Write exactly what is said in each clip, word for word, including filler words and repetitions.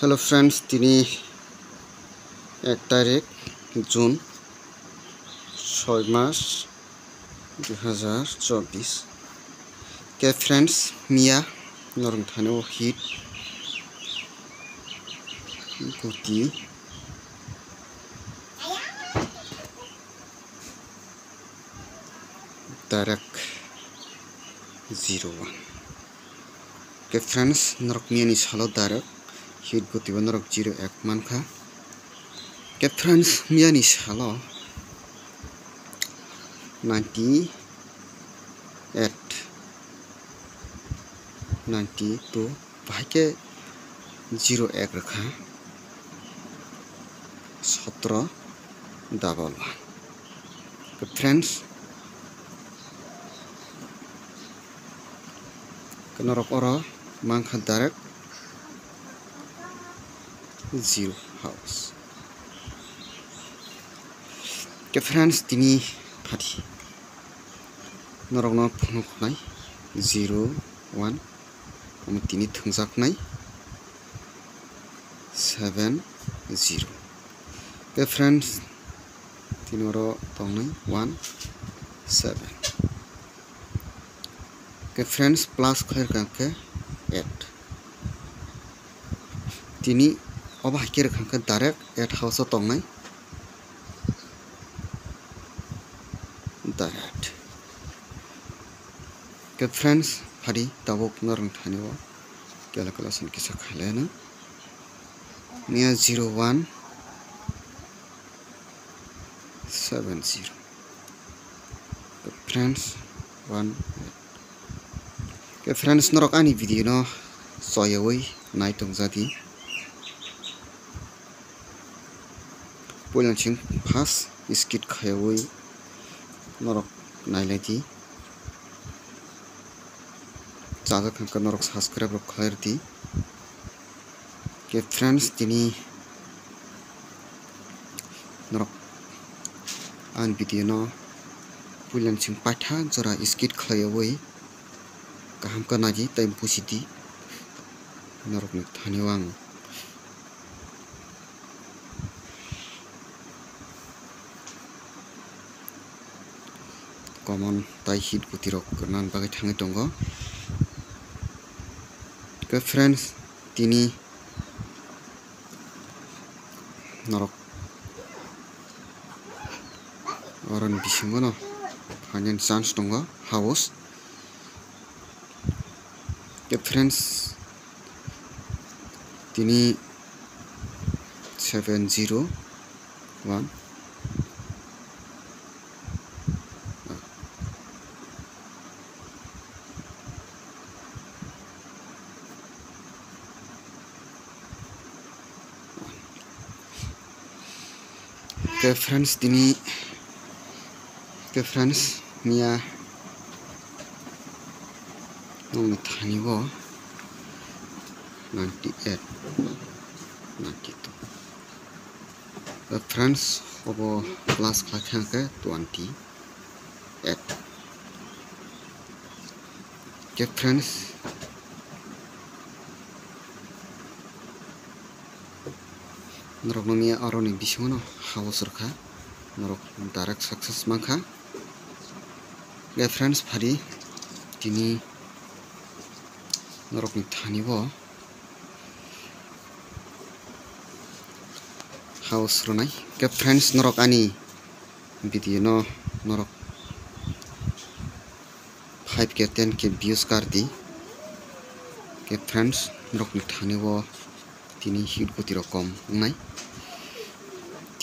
Hello friends, tini ek tarik June, soi mas, dui hazar chobbish. Ke friends, miya norong thani o hit guti direct zero one. Ke friends, norok miyani salo direct hit guti bo norok zero ek mankha. Ke friends, miyani salo ninety eight, ninety two, bahai khe zero ek rwkha, sotro double one. Ke friends, ke norok oro mankha direct zero house. Ke friends, tini phathi norokno phunuknai zero one, omo tini thwngjaknai seven zero. Ke friends, tini oro tongnai one seven. Ke friends, plus khairokha khe eight. Tini obo hai khe rwkha khe direct eight house o tongnai. Direct. Ke friends, phari tabuk norong thani o calculation kisa khailai no. Niya zero one seven zero. Ke friends, one eight. Ke friends, norok ani video no choyawi nai tong jadi. Puila chwng first skip khayawi norok nailai di. Chajak hwnkhe norok subscribe rok khlai rwdi. Ke friends, tini norok ani video no puila chwng paitha jora skip khlaiwi kaham khe naidi tei buji di. Norokni thani o ang common tai hit guti rok rwna bagwi thangwi tongo. Ke friends, tini norok oroni bisingo no phainani chance tongo, house. Ke friends, tini seven zero one. Ke friends, tini ke friends, miya nongni thani o ninety eight, ninety two. Ke friends, obo plus khlai khe hwnkhe twenty eight. Ke friends, norok no miya oroni bisingo no house rwkha, norok direct success mankha. Ke friends, phari tini norokni thani o house rwnai. Ke friends, norok ani video no norok five K, ten K views kardi. Ke friends, norokni thani o tini hit guti rok kom wngnai.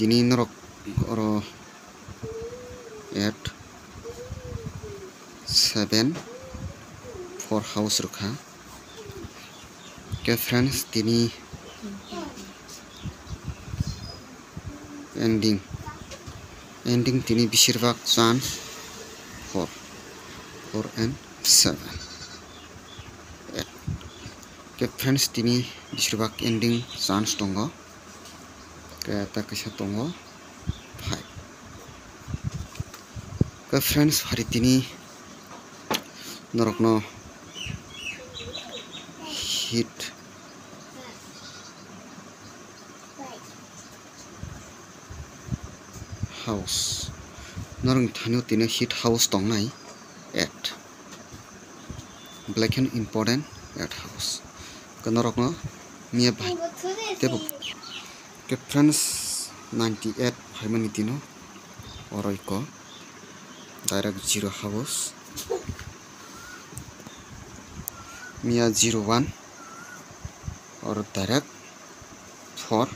Tini norok oro eight seven four house rwkha. Ke friends, tini ending, ending tini besirbak chance four, four and seven, eight. Ke friends, tini besirbak ending chance tongo. Ke ta kaisa tongo five. Ke friends, phari tini norokno hit House. Norokni thani o tini hit house tongnai eight. Black and important eight house. Khe norokno miya bai tebo. Khe friends, ninety eight phaimani tino oro iko direct zero house. Miya zero one oro direct four.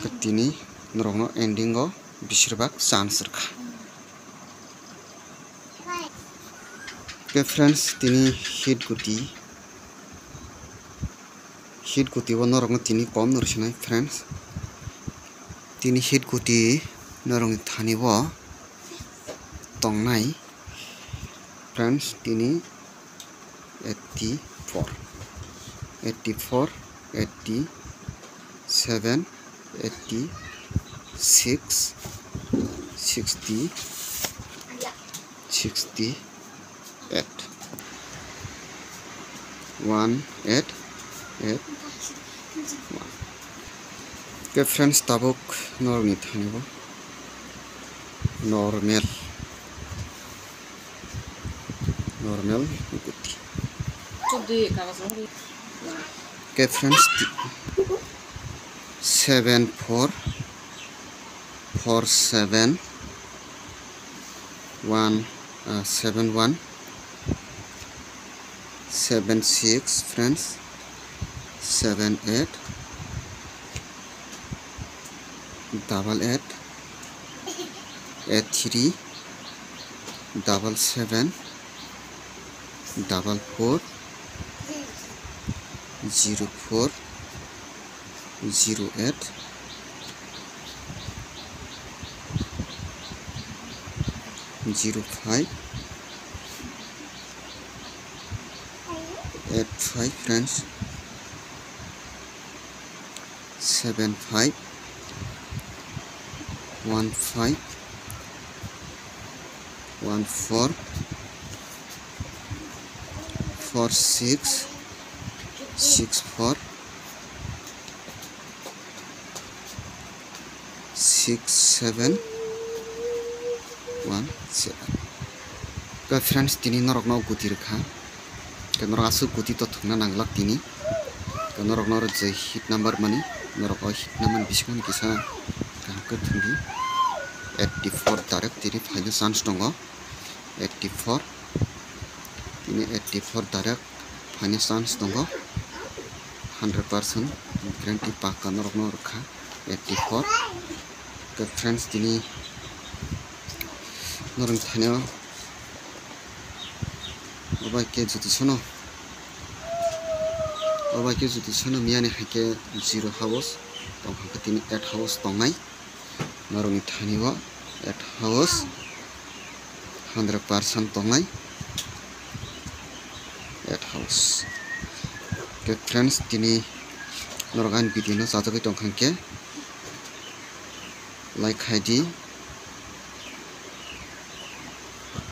Khe tini norokno ending o beshirbak chance rwkha. Khe friends, tini hit guti, hit guti o norokno tini kom no rwsinai friends. Tini hit guti norokni thani o tongnai friends, tini eighty four, eighty four, eighty seven, eighty six, sixty, sixty eight, one eight eight one. Khe friends, tabuk norokni thani o normal, normal guti. Khe friends, seven four four seven one, uh, seven one, seven six friends, seven eight, double eight, eight three, double seven, double four, zero four, zero eight, zero five, eight five friends, seven five, one five, one four, four six, six four, six seven, one seven. Khe friends, tini norokno guti rwkha. Khe norok aswk guti to thwngna nanglak tini. Khe norokno oro je hit number mani, norok o hit number ni bisingo ni kisa kaham khe thwngdi. Eighty four direct tini phaina chance tongo. Eighty four, tini eighty four direct phaina chance tongo. Hundred percent guarantee pakka norokno rwkha eighty four. Khe friends, tini norok thani o obai khe juti sono, obai khe juti sono miyani hai khe zero house tong kha, tini eight house tongnai. Norokni thani o eight house, hundred percent tongnai eight house. Khe friends, tini norok ani video no chajagwi tongkha khe like khai di,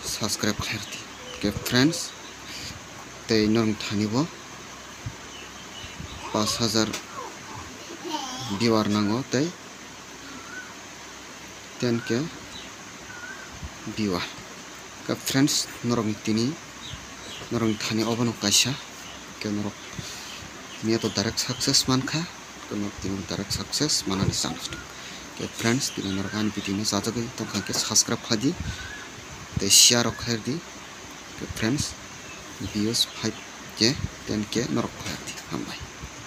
subscribe khai di. Khe friends, tei norok thani bo pash hajar viewer nango tei ten K viewer. Khe friends, norokni tini norokni thani obono kaisa, khe norok miya to direct success mankha, khe norok tini direct success manani chance dong. Khe friends, tini norok ani video no chajagwi tongkha khe subscribe khai di tei share rok khai di. Khe friends, views five K, ten K norok khai di. Hambai.